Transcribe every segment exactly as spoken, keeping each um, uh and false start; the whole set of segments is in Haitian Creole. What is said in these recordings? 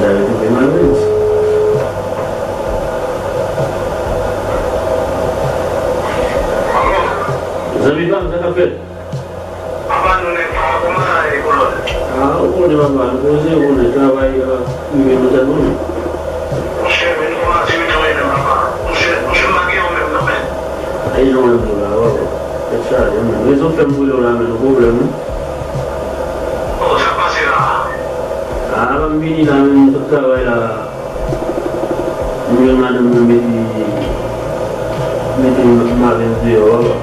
Retouve Marvens. Zanmi pa m, sa k ap fèt? Papa, nou nèk, papa, kòman sa ye, kolòn? Ah, ou konnen, papa, nou poze, ou konnen, travay, euh, rive nou tèlman. Monchè, men nou kòmanse met yon menm, papa. Monchè, monchè, m pa gen yon menm, non, men. Ay, jan w wè m la, papa. Tèt chaje, men. Rezon fè m rele w la, men, yon pwoblèm, wi. Oh, sa k pase la? Ah, m vini la, men, m sot travay la. M jwenn madanm nan mete, mete Marvens deyò, papa.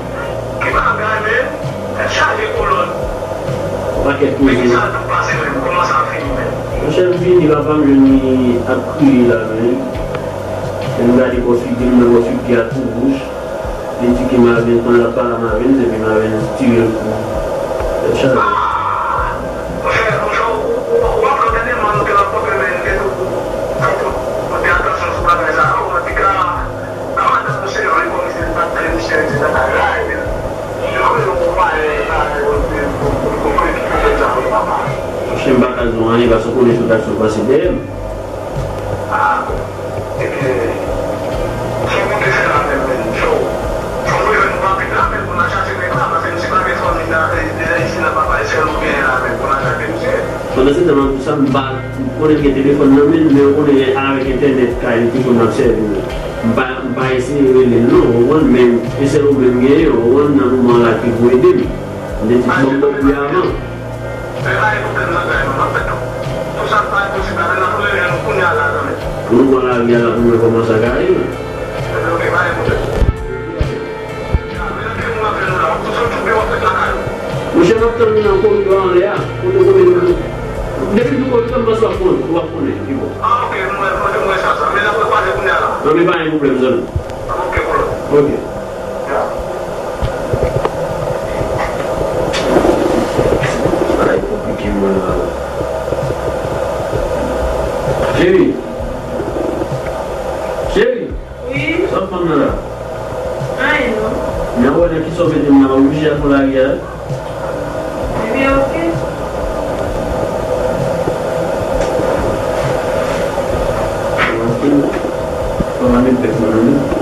Ki bagay, men? Tèt chaje, kolòn. Yon pakèt koze. Men ki sa tou pase menm? Kòman sa fini menm? Monchè, m vini, papa, m jwenn li ap kriye la, men. Lè m gade bò figi l, m wè bò figi a tou wouj. Li di ke Marvens, pandan l ap pale a Marvens, epi Marvens tire l kou. Tèt chaje. Ah! Monchè, monchè, ou, ou, ou, w ap lòt dènyèman, nou te nan pwoblèm, men, nou te tou, nou te tou, nou te atansyon sou bagay sa yo, antouka, nan madanm nou se vre, kòmsi l pa t vle misye rete nan kay la, epi l, li konnen nou konpaye sa, yo, pou, pou, pou, pou ekip pwoblèm sa yo, papa. Monchè, m pa ka di w anyen, paske w konnen tout aksyon pase dèyè m. Ah. Ebyen, sa w konte fè la menm, menm? Fò, fò m rive nou rapid la, menm pou n al chache nèg la, paske misye pa gen fanmi nan, eh, eh, isi nan, papa, e sèl ou genyen la, menm pou n al chache misye. Pandan se tan, m ap di sa, m pa konnen gen telefòn nan men l, men ou konnen avèk entènèt kay li toujou m ap sèvi, men m pa, m pa eseye rele l non, ou konprann, men e sèl ou menm genyen, ou konprann, nan moman la ki pou ede m. M te di, ban m bon pri avan. Men pa gen pwoblèm, zanmi, m ap fè tou. Tou sa k pa posib la, men nan tou lè, nou kounye a la, zanmi. Pou nou pran lari a la, pou nou wè kòman sa ka ye, men. Ebyen, oke, pa gen pwoblèm. Ya, men nan ki moun ap jwenn nou la? W ap tou sot oubyen w ap ret lakay ou? Monchè, m ap tann ou nan koridò anlè a, kote w konnen nou. Depi nou koridò, m panse w ap konnen, w ap konnen, pi bon. Ah, oke, m wè, m wè, m wè sa, sa. Men n ap rekwaze kounye a la. Non, men pa gen pwoblèm, zanmi. Ah, oke, kolòn. Oke. Bagay konplike mwen la. Cheri. Cheri. Wi. Sa w ap fè nan la? Anyen non. Mwen wè nan kisa w mete m nan, w oblije al pran lari a. Ebyen, oke. Mwen anpil. Fò m al met bèk mwen nan men.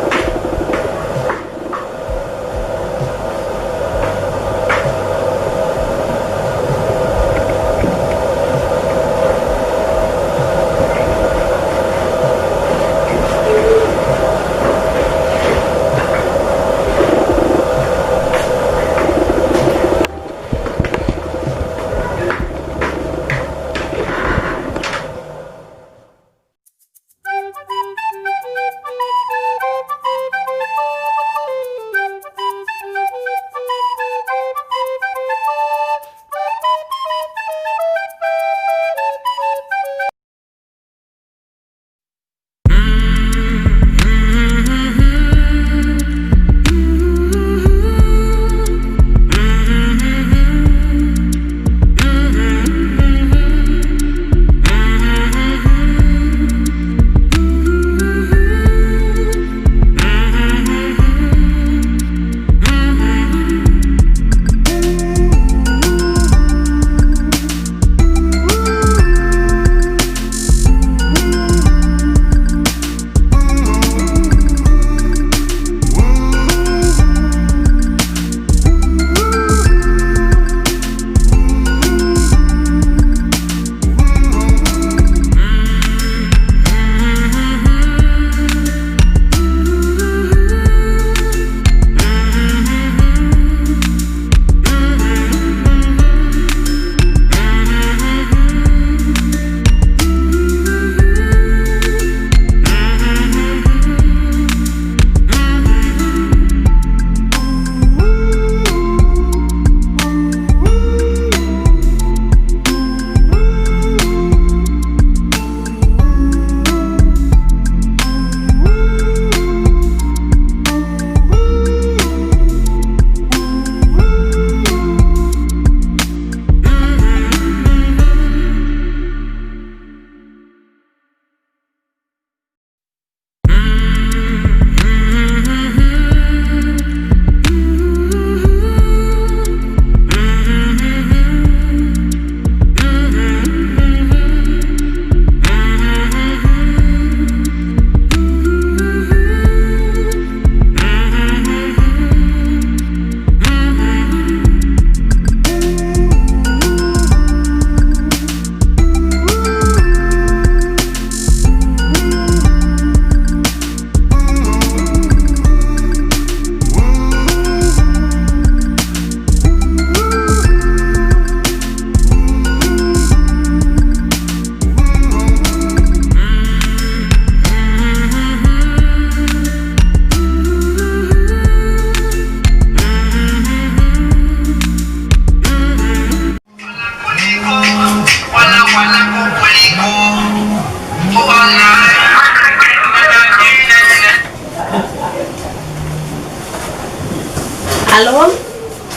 Alo?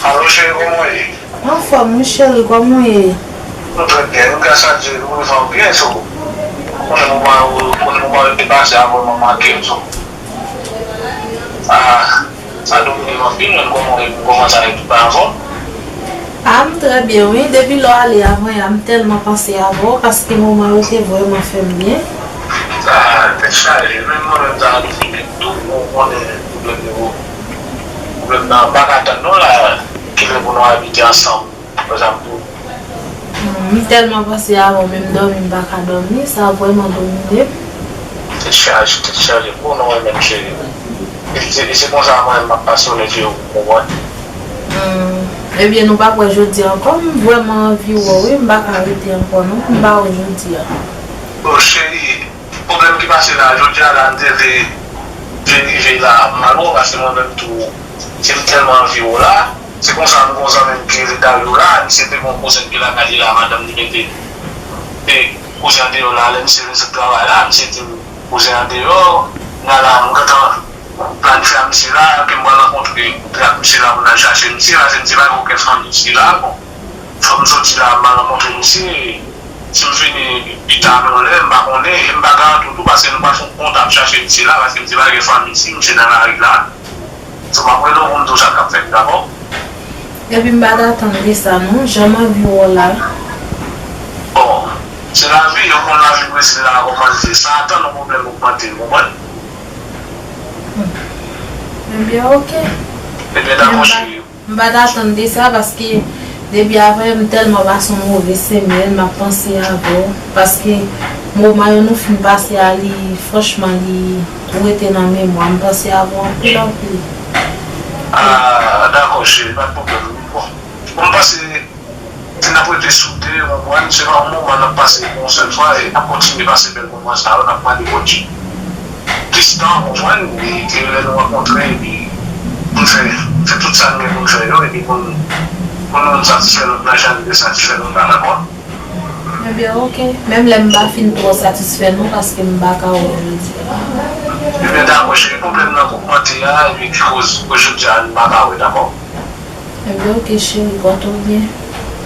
Alo, cheri, kòman w ye? Anfòm, wi, cheri, kòman w ye? Nou trè byen, wi, gras a Dye, nou vivan byen, so. Konnen moman, konnen moman yo te pase a vrèman make m, so. Ah, sa domine m anpil, menm kòman w ye, kòman sa ye, tout pa anfòm? Ah, m trè byen, wi. Depi lè w ale avan yè a, m tèlman panse avè w, paske moman yo te vrèman fè m byen. Ah, tèt chaje, menm mwen menm, sa rive m tou, ou konnen pwoblèm yo. Pwoblèm nan pa ka tann non la, kilè pou nou abite ansanm, pa egzanp tou. Hmm, m tèlman panse avè w, menm dòmi m pa ka dòmi, sa vrèman domine m. Tèt chaje, tèt chaje, pou nou renmen m cheri. E se, e se konsa mwen menm m ap pase onèt yo, ou konprann? Hmm, ebyen nou p ap wè jodi a ankò, m vrèman anvi wè w wi, m pa ka rete ankò non, pou m pa wè w jodi a. Bon, cheri, pwoblèm ki pase la, jodi a la, m te vle, vle rive la, m mal wè w, paske mwen menm tou, se m tèlman anvi wè w la, se konsa m gon zanmi m ki rele Dario la, misye te gon kouzen ki lakay li la, madanm li mete, te kouzen an deyò la, lè misye vin sot travay la, misye di m kouzen an deyò, m la, m gentan planifye a misye la, ke m pral rankontre ak misye la pou n al chache misye, paske misye pa gen okenn fanmi isit la, bon. Fò m soti la, m al rankontre misye. Si m vini pita nan yon lè, m pa konnen, e m pa garanti w tou, paske nou pa fè yon konta ap chache misye la, paske misye pa gen fanmi isit, misye nan lari la. So, m ap rele w pou m di w sa k ap fèt, dakò? Epi m pa t atann de sa, non, jan m anvi wè w la. Bon, se lavi, yo konn lavi Brezil la, kòman l ye, sa atann yon pwoblèm ogmante, w konprann? Hmm. Ebyen, oke. Ebyen, dakò, cheri. M pa t atann de sa, paske depi avan yè m tèlman pase yon move semèn, m ap panse avè w. Paske moman yo nou fin pase a, li, franchman, li rete nan memwa m. M panse avè w anpil, anpil. Ah, dakò, cheri, pa t pwoblèm. Bon, bon, m panse si n ap rete soude, w konprann, se pa yon moman n ap pase pou yon sèl fwa, e n ap kontinye pase bèl moman sa yo, n ap mande Bondye plis tan, w konprann, e ke lè nou rankontre, epi pou n fè, fè tout sa n gen pou n fè yo, epi pou n, pou nou satisfè lòt la, jan nou te satisfè lòt la, dakò? Ebyen, oke. Menm lè m pa fin twò satisfè non, paske m pa ka wè w jodi a. Ebyen, dakò, cheri, pwoblèm nan k ogmante a, epi ki koz ke jodi a n pa ka wè, dakò? Ebyen, oke, cheri, pòte w byen.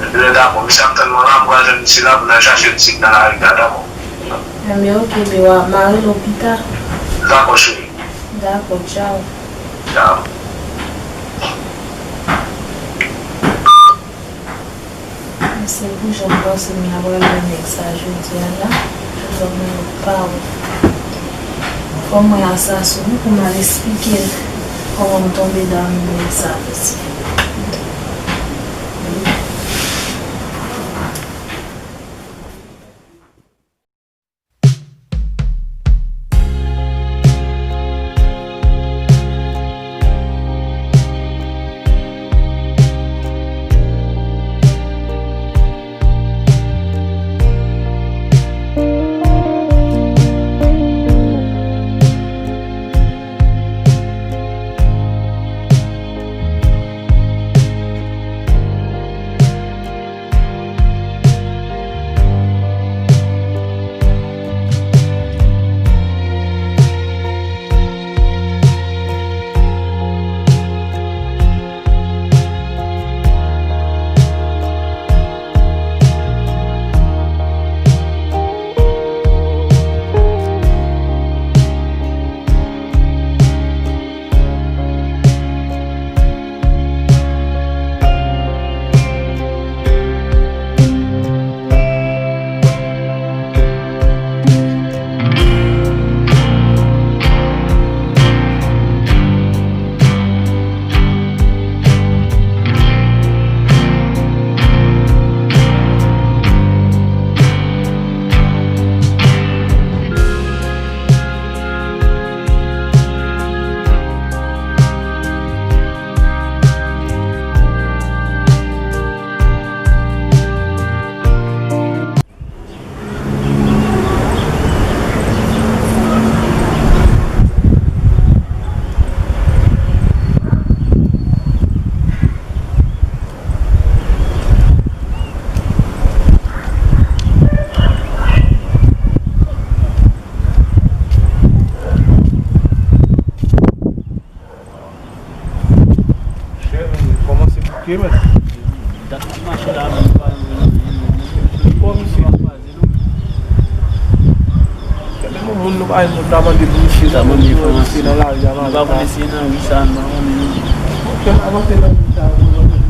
Ebyen, dakò, misye ap tann mwen la, m pral jwenn misye la pou n al chache misye ki nan lari la, dakò? Ebyen, oke, beba, m a rele w pita. Dakò, cheri. Dakò, tchaw. Tchaw. Mesye, pou jan m panse m ta pral wè nèg sa jodi a la, jodi a mwen pa wè. Fò mwen asasen wi pou m al esplike l kòman m tonbe damou nèg sa, mesye. Ye, men. Dat ki mache la, men nou pa jwenn anyen, nou, nou, nou, nou pa kwaze, non. Gen menm yon moun nou pa jwenn, nou ta mande pou misye, ta mande pou misye nan lari a, nou pa konnen si e nan ri sa, nou pa konnen, non. Ok, n avanse nan ri sa, nou pa konnen.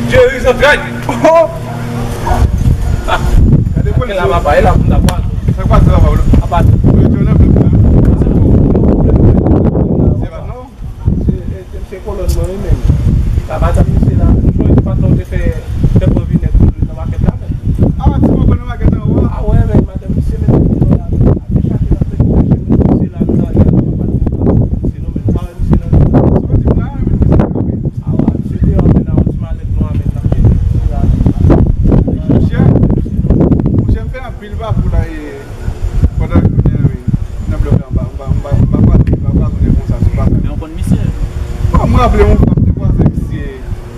Jerry Zantray. Oh! Ah, gade polis la, papa, e la pou n ta kwaze. Sa k pase la, papa? Apa. Ou rete nan blòk la? Se pa non. Se, se, se kolòn mwen, wi, menm. Sa madanm misye la, jou patnè w te fè, fè pran vinèg nan makèt la, menm. Ah, ti konprann nan makèt la, wè. Ah, wè, menm, madanm misye, menm, te la, te chache nan fè misye la, nan, nan, nan, misye, non, menm, pa wè misye nan. Sa vle di, m ta renmen misye, wi. Ah, wè, misye te anmen nan yon ti malèt nwa, menm, l ap fè misye la. Monchè, monchè, m fè anpil pafou la, e, pandan jounen an, wi, nan blòk la, m pa, m pa, m pa, m pa kwaze, m pa kwaze konsa, se pa sa. Men w konn misye? Bon, m raple m, m te kwaze misye.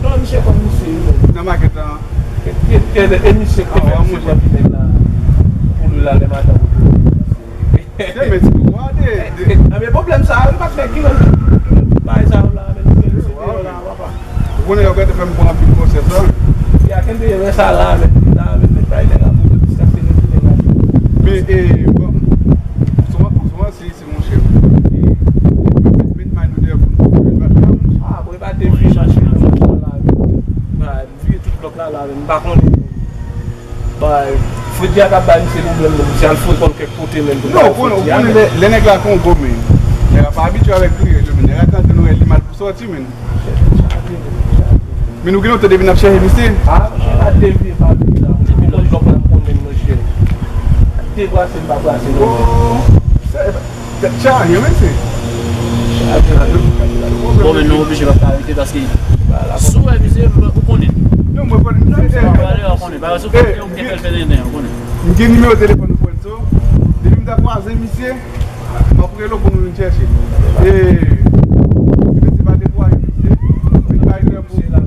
Non, misye konn misye, wi, menm. Nan makèt la. E, e, e, e misye ki te fè misye pran vinèg la pou li la, lè madanm ou te. Se men ti kou a de, de. Anben, pwoblèm sa a, wi, pa t fè ki lòt bagay sa yo la, men misye, misye te la, papa. Ou konnen yo gentan fè m pran anpil konsèy sa. Ya kenbe rès sa la, men la, men, men bay nèg la pou mwen, jiskaske nou tounen la. Men, e, bon, souvan, souvan, si, si monchè, e, met, met may nou dèyè pou nou, pou nou bat la, monchè. Ah, bon, e pa te vye mache nan machin la, men, bay, m vire tout blòk la, la, men, m pa konnen. Bay, fredi a t ap bay misye pwoblèm, men, misye al foure kò l kèk kote, men, pou l bay fredi a, men. Non, ou konnen, ou konnen, lè, lè nèg la konn gwo, men, nèg la pa abitye avèk kriye, men, nèg la tande nou, li mal pou sòti, men. Men nou gen lontan depi n ap chèche misye. Ah, monchè, pa devye pa vin la, monchè. Depi lòt blòk la, m konnen, monchè. Deplase, m pa plase, non. Oh, tèt chaje, mesye. Bon, men nou oblije pa arete paske si w wè misye, ou konnen. Non, mwen konnen misye. Ou konnen, ou konnen. Paske ou gen fè l fè nènè, ou konnen. M gen nimewo telefòn ou konn so. Depi m ta kwaze misye, m ap rele w pou nou vin chèche. E, mesye pa dekouraje mesye. Vin bay lè pou misye la.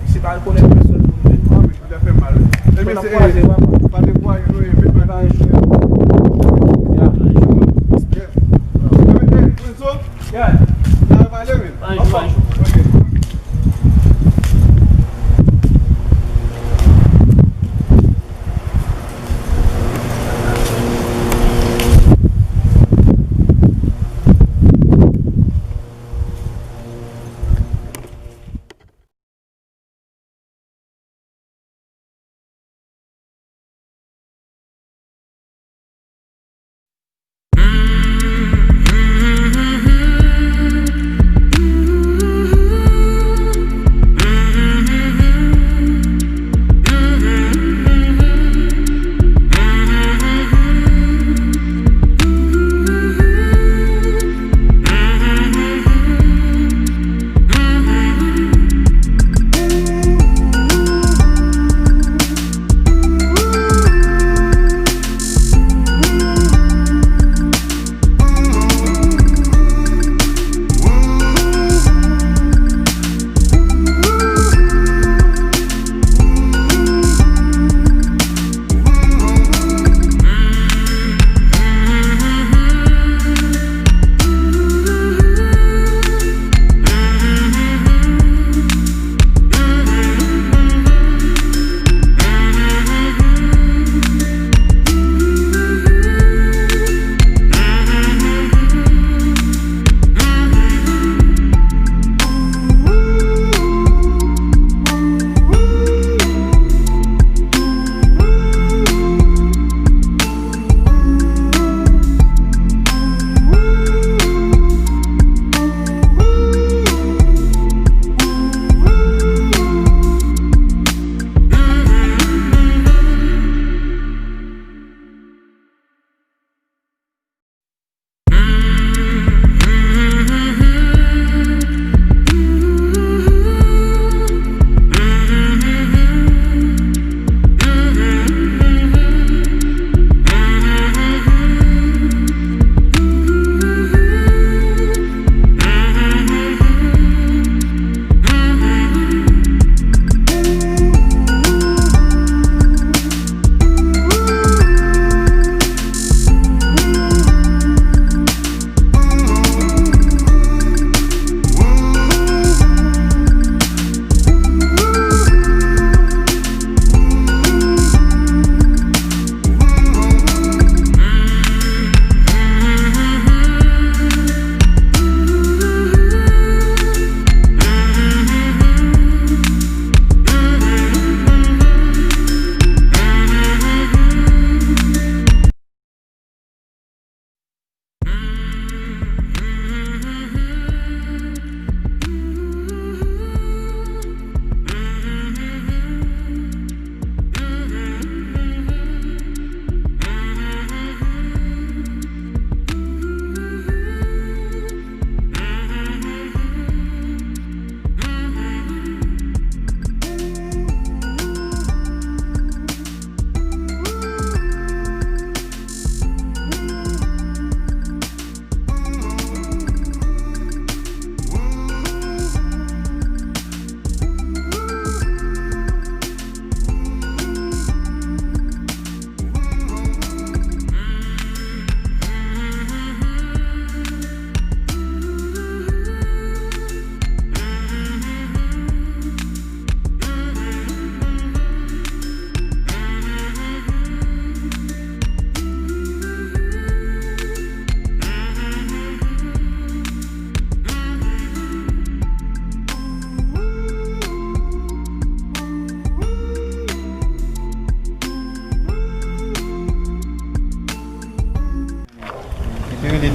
Se pa rekonèt pèsòn pou nou menm. Ah, men, li ta fè mal. E, mesye, e, pa dekouraje nou, e, vin bay lè. Yeah. Yeah. Yeah. Sa va ale, men. Anfòm. Ok.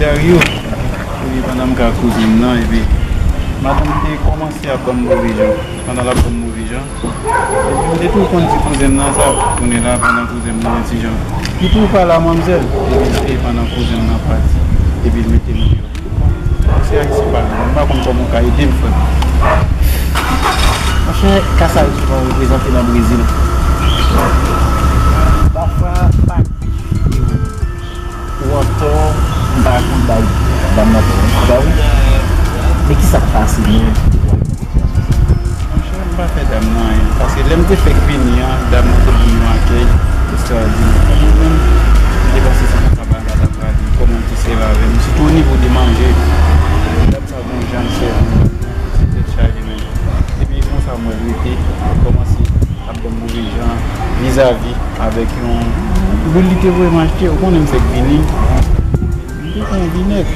Serye, epi pandan m ka kouzen m nan, epi madanm te kòmanse ap ban m move jan. Pandan l ap ban m move jan, epi m te tou konn di kouzen m nan sa. Kounye la, pandan kouzen m nan yon ti jan, li tou pale a manmzèl, epi l te pandan kouzen m nan pati, epi l mete m deyò. Se ayisyen pa vre, m pa konn kòman w ka ede m, frè m. Monchè, ka sa yo souvan reprezante nan Brezil. Pafwa, pa ou antò, m pa konn bay dam nan tò, ou konprann? Men ki sa k pase menm? Monchè, m pa fè dam nan anyen. Paske lè m te fèk vini an, dam nan te ban m yon akèy estradinè. Mwen menm, m te panse se konsa bagay la prale, kòman l te sèvi avè m, sitou o nivo de manje. Dam sa gon jan l sèvi m, se tèt chaje menm. Epi konsa m wè l rete, l kòmanse ap ban m move jan vizavi avèk yon lwil li te voye m achte, ou konnen m fèk vini. M te pran yon vinèg.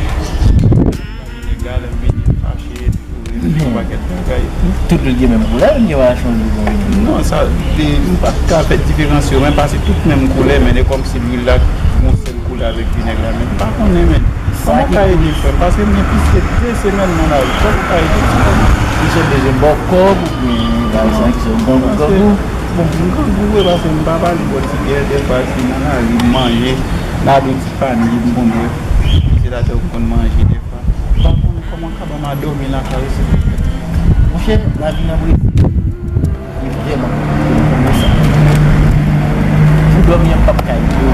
Vinèg la, lè m vini, m fache, m kouri, m fè yon pakèt bagay. Tout lwil gen menm koulè, oubyen w achte yon lwil pou yon? Non, sa, de, m pa t ka fè diferans yo, men pase tout menm koulè, men e kòmsi lwil la gon sèl koulè avèk vinèg la, men m pa konnen, men. Kòman w ka ede, frè m? Paske m gen plis ke de semèn nan lari. Kòman w ka ede, frè m? Misye bezwen ba w kòb oubyen bagay sa ki sou grangou, grangou? Bon, m grangou vre, paske m pa pale bò ti gè, dèfwa si nan lari m manje, m ap di fanmi m konn wè. Se la tè ou konn manje dèfwa. M pa konnen kòman w ka ban m a dòmi lakay ou, silvouplè. Monchè, lavi nan Brezil, li vrèman konplike, m konnen sa. Pou dòmi an, m p ap ka ede w.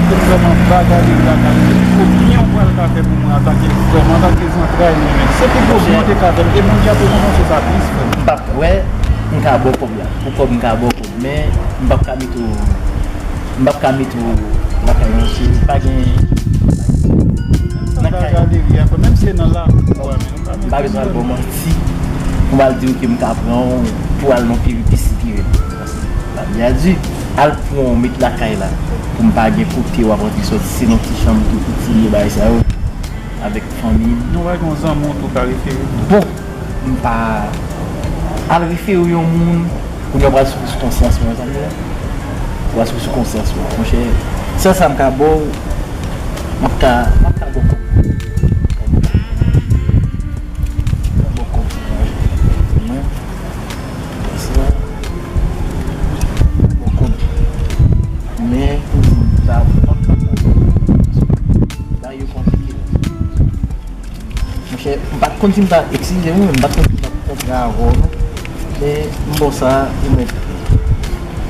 Mwen vrèman bagay li lakay ou. Pou byen ou pral ka fè pou mwen antanke frè m, antanke zantray mwen menm. Se pi gwo byen ou te ka fè m. E Bondye ap rekonpanse sa plis, frè m. M p ap, wè, m ka ba w kòb la. Pou kòb, m ka ba w kòb. Men, m p ap ka mete w, m p ap ka mete w lakay mwen, si m pa gen, nan kay. Menm si se nan lakou a, men nou pa mete. M pa bezwen al ba w manti pou m al di w ke m ka pran w pou al nan peripesi ki rele. Paske lavi a di, al pran w met lakay la, pou m pa gen kote w ap rantre soti, se nan ti chanm tou piti, bagay sa yo, avèk fanmi m. Nou pa gen yon zanmi w tou ka refere m? Bon, m pa al refere w yon moun, kounye a w pral soufri sou konsyans mwen, zanmi, w pral soufri sou konsyans mwen, monchè. Sèl sa m ka ba w, m ap ka, m ap ka ba w kòb. M ap ka ba w kòb. Mwen, sa, m ap ba w kòb. Men, pou di m sa, m ap ka ba w kòb. Bagay yo konplike. Monchè, m pa t konn si m ta, eskize m wi, m pa t konn si m ta kontre avè w non. Men m ba w sa, ou mèt,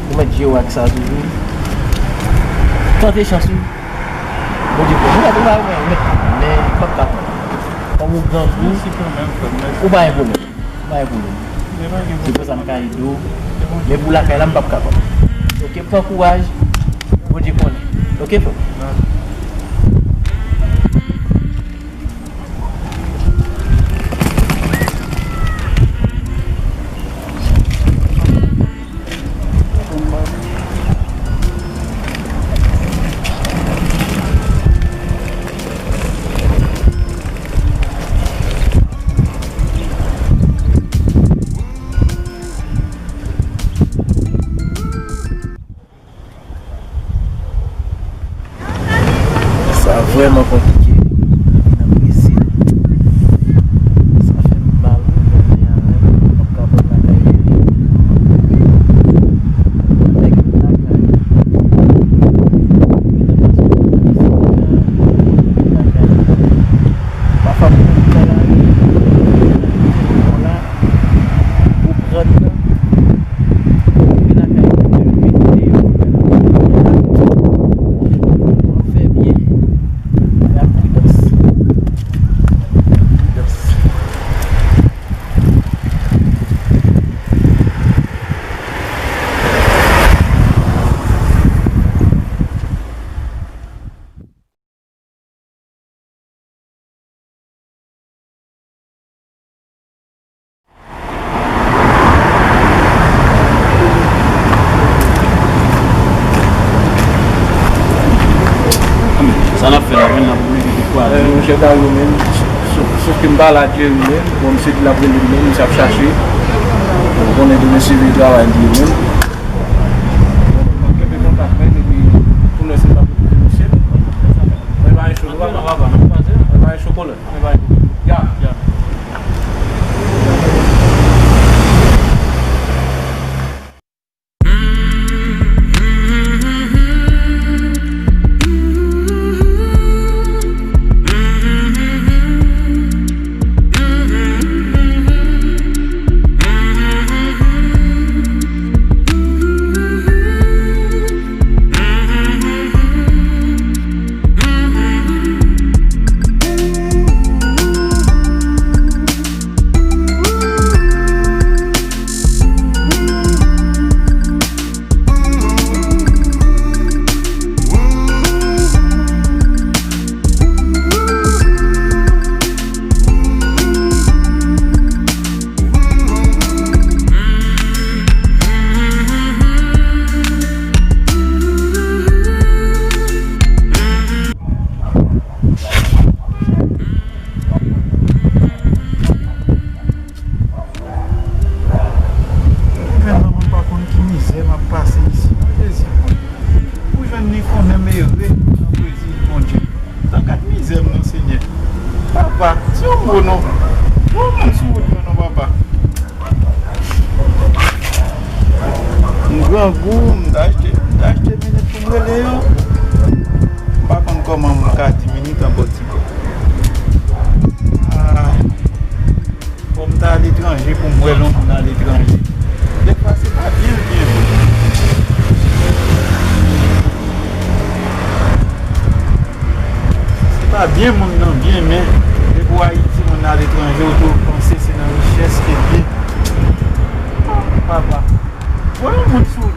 ou mèt jere w ak sa toujou. Tante chans ou. Bondye bon, ou mèt, ou pa, ou mèt, men m p ap ka pran. Kòm ou grangou, ou pa gen pwoblèm. Ou pa gen pwoblèm. Se konsa m ka ede w. Men pou lakay la, m p ap kapab. Oke, pran kouraj. Bondye konnen. Oke, frè m? Sa vrèman konplike. Nan Brezil, sa fè m mal wi, men avè m p ap ka pran lakay li. Nèg yo lakay. Gentan pase yon pwoblèm isit la, lakay. Pafwa pou m pran lari, pou m pran lari, pou pran nan, rive lakay mwen, mwen mete deyò, mwen fè byen, men ak pridans. Pridans. Sa n ap fè la menm, n ap oblije te kwaze. Eh, monchè Dario menm, sof, sof ke m pa la Jerry menm, bon, misye di l ap rele m menm, misye ap chache. Bon, konnen demen se vye travay li ye menm. Bon, m ap kenbe kontak mwen, epi pou lè si m pa retwouve misye, mwen pa gen cho, papa. Hold on, let me buy you. Yeah, yeah. Mwen menm, mwen pa konn ki mizè m ap pase isi, non, Jezi. Pou jwenn li konnen m ere nan prezi Bondye. Sa gad mizè m non, Senyè. Papa, se yon mo non. Yon moun sou wout mwen non, papa. M grangou, m ta achte, m ta achte minit pou m rele yo. M pa konn kòman m ka di minit an pòti. Ah, fò m ta aletranje pou m wè lòt moun aletranje. Defwa, se pa byen l byen vre. Se pa byen moun nan byen, men depi w Ayiti, moun aletranje, ou tou panse se nan richès ke l ye. Oh, papa. Wè yon moun sou